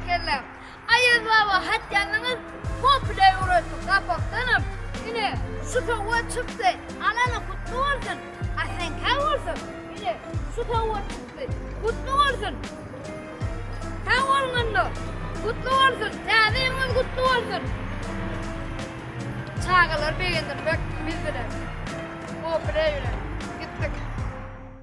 Berekella. Aýaz baba hat ýazdyňyz, popüler öwretdik gapakdanam. Ine, şu sowgat çykdy. Alana gutly bolsun. A seňkä bolsa, ine, şu sowgat çykdy. Gutly bolsun. Sag boluň onda. Gutly bolsun. Täze ýylyňyz gutly bolsun. Çagalary begendirmek biz bilen. Popüler bilen.